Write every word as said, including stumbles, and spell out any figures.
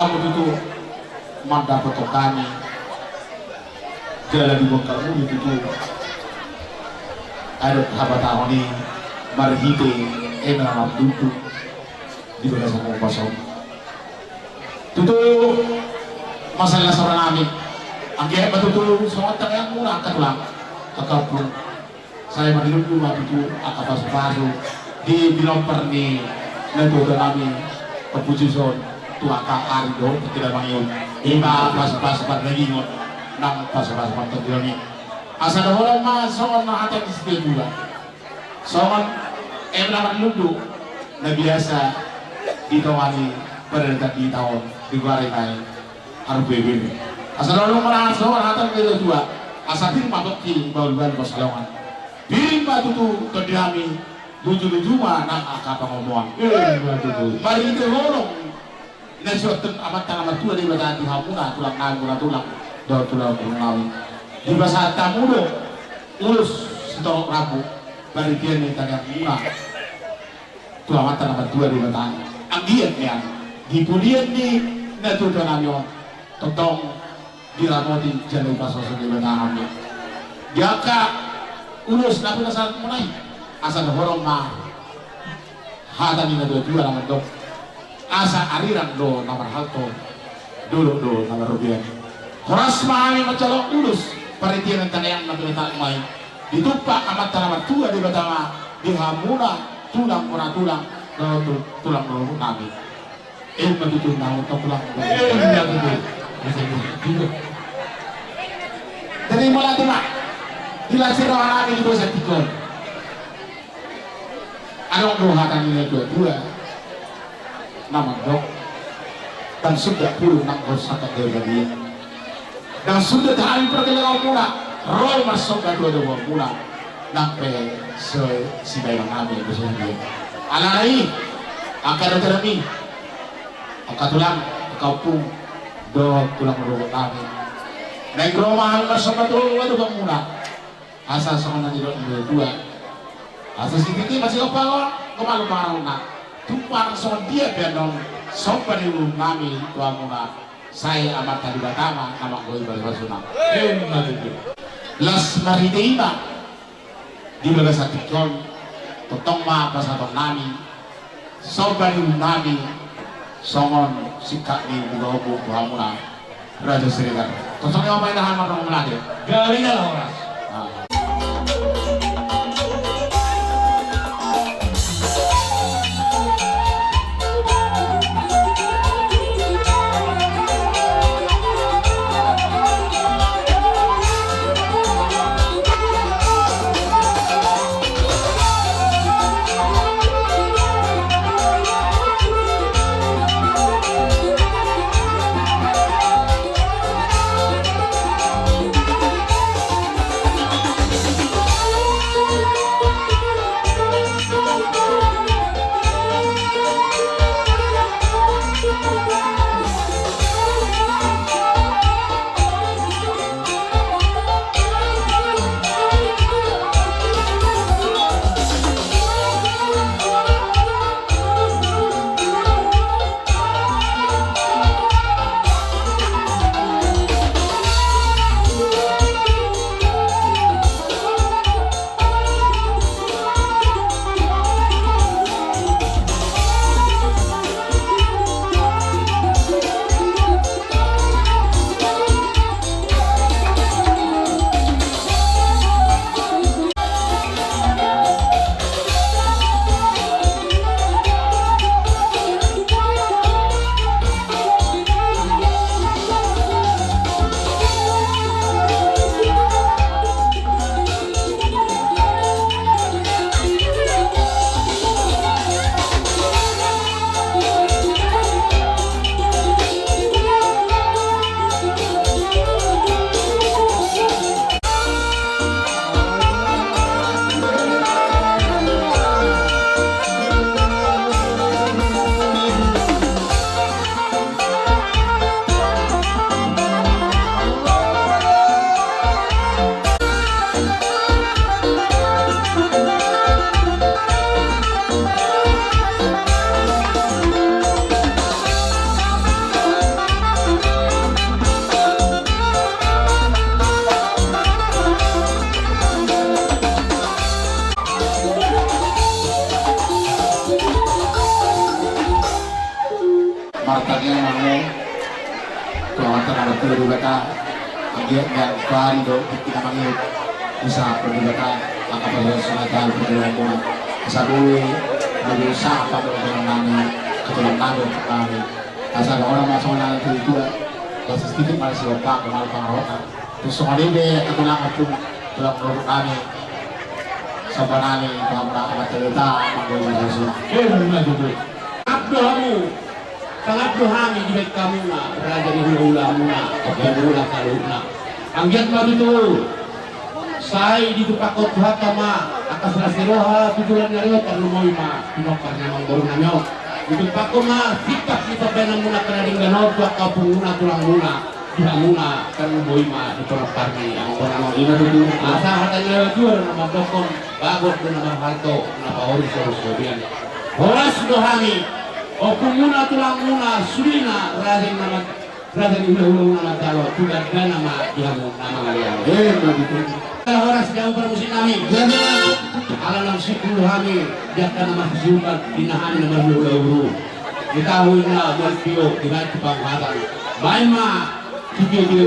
Hamu tutu mandapothon hami jala diboan hamu tutu adat habatahon i marhite eme na marlundu di bagasan umbas on. Tutu mansai las roha nami. Anggiat ma tutu songon tangiangmuna angka tulang, angka ompung. Sai marlundu ma tutu angka pasupasu di pinompar ni natuatua nami, Ompu Suson, tu angka ari dohot angka damang i. Ima pasupasu pardagingon nang pasupasu partondion i. Asa dohonon ma songon na hata ni situatua. Songon eme na marlundu na biasa di tonga ni paradatan di hita on, digoari ma i harupe bebe. Asa dohonon ma songon hata ni situatua, asa pir ma pongki, bahulbahul pansalongan. Pir ma tutu tondi nami, lujuluju ma nang angka pangomoan. Ima tutu. Marhite holong na sinuan ni Amanta na martua Debata di hamuna tulang nami, muna tulang dohot tulang muna nami. Dipasahat hamu do ulos sitorop rambu, parhitean ni tangiangmuna tu Amanta na martua Debata. Anggiat nian di pudian ni natuatua nami on tongtong diramoti jala dipasoso Debata hami. Di angka ulos na pinasahat muna i, asa dohonon ma hata ni natuatua na mandok: Asa arirang do na marhalto, dolok do na marrobean. Horas ma hami manjalo ulos parhitean ni tangiang na pinasahat muna i. Ditumpak Amanta na martua Debata ma di hamuna tulang, muna tulang dohot tulang muna nami. Ima tutu na hutong tulang. Ima tutu. Jadi mauliate ma di las ni roha nami di bagasan tingki on. Adong do hata ni natuatua na mandok: Ndang sundat pulung nang hos sangkap gabe badia. Ndang sundat hami pargellengonmuna ro marsomba tu adaboanmuna, nang pe so sibaenon hami dohot songon dia. Alana i, angka datuadomi, angka tulang, angka ompung dohot tulang rorobot nami, naeng ro ma hami marsomba tu adaboanmuna. Asa songon na nidok ni natuatua, asa sititi masihol pangomoan, malum pangarahutna. Tung pe songon dia pe annon somba ni uhum nami tu hamuna, sai Amanta Debata ma na manggohi pasupasuna. Ima tutu. Las marhite i ma di bagasan tingki on, tongtong ma pasahaton nami somba ni uhum nami songon singkat ni buka ombun tu hamuna Raja Siregar. Tongtong ma paida hami marnongol mauliate. Gabe jala horas. Ah. Mamo, tu awan tana batu Debata, anggiat nian pari do tingki na mangihut, bisa pun Debata, angka pasahat sungai tahu perjuangan muna, asa boi, boi sapa do dalam nami, ketulang nami, nami, asa ada orang masuk nami tu itu, basis titik mana si otak, kemana pangarokan, terus songon i be, ketulang tu, tulang produk nami, sapa nami, tulang produk amat cerita, manggil madrasah. Eh, benar betul. Abdo hamu. Sangat do hami dibaen hamuna, raja ni hulahula muna, oke muna saluhutna. Anggiat ma tutu. Sai ditumpakkon Tuhanta ma, angka las ni roha, tujuan ni ari on tarlumobi ma, pinompar ni amangboru nami on. Ditumpakkon ma, singkat ni pambaenan muna angka na denggan on, tu angka ompung muna, tulang muna, di hamuna, tarlumobi ma, di pinompar ni amangboru nami on. Ima tutu. Asa hata ni na tuatua na mandokkon, bagot do na marhalto, na paoris-oris gabean. Horas do hami, ompung muna tulang muna sudena raja ni nama raja ni hulahula muna manjalo tu gandana ma di hamu na mangalean. Eh, begitu. Horas di hamu parmusik nami. Ala naung simpul hami di angka na marhasiupan di na hami na marhulahula. Di tahu na martio di baik di panghatan. Baik ma. Di dia dia.